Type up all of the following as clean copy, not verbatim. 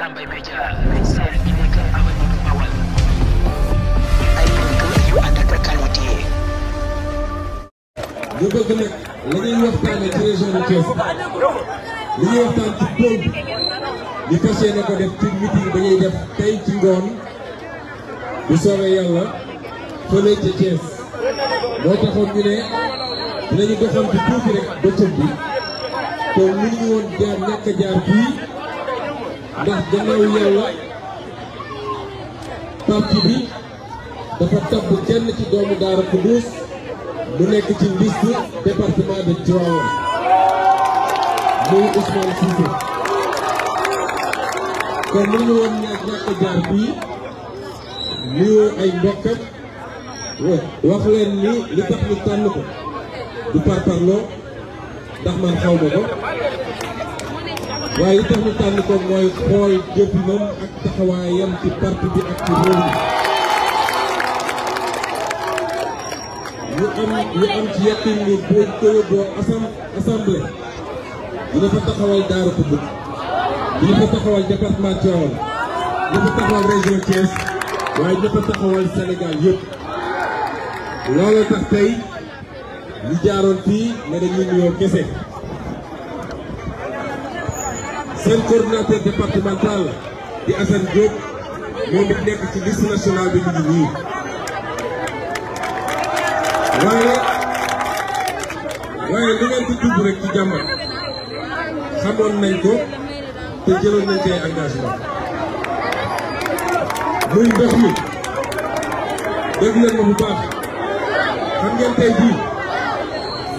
Lambaye Média seen unique avenue bu Bawal ay dëkk yu ànd ak qualité. ñu bëgg nag la ñuy waxtaanee ci région de Thiès li ñuy waxtaan ci pôle bi ñu fas yéene ko def ci meeting ba ñuy def tey ci ngoon bu soobee yàlla fële ca Thiès moo taxoon ñu ne dinañu doxal ci tuuti rek bëccëg bi te mënuñu woon jaar ñàkk a jaar fii ndax gannaaw yàlla parti bi dafa tabb kenn ci doomu Daara Koudous mu nekk ci liste département de Tivaouane muy Ousmane Cissé kon mënuñu woon ñàkk a jaar fii nuyu ay mbokkam wax leen ni li tax ñu tànn ko du parparloo ndax man xaw ma ko waaye li tax ñu tànn ko mooy xool jëfinam ak taxawaayam ci parti bi ak ci réew mi ñu am ci yaqin ni boo ko yóbboo assemblée dina fa taxawal Daara Koudous dina fa taxawal département Tivaouane dina fa taxawal région Thiès waaye dina fa taxawal Sénégal yëpp loolu tax tey ñu jaaroon fii ne dañuy nuyoo kese seen coordinateur départemental di Assane Diop moom it nekk ci liste nationale bi ñu ngi nii waaye li ngeen di dugg rek ci jàmbat xamoon nañ ko te jëloon nañ koy engagement muy ndox mi dégg leen ma bu baax xam ngeen tey jii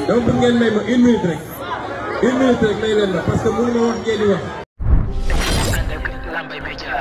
donc pour ngeen may ma une minute rek may leen ma parce que mënu ma wax ngeen di wax. Lambaye Média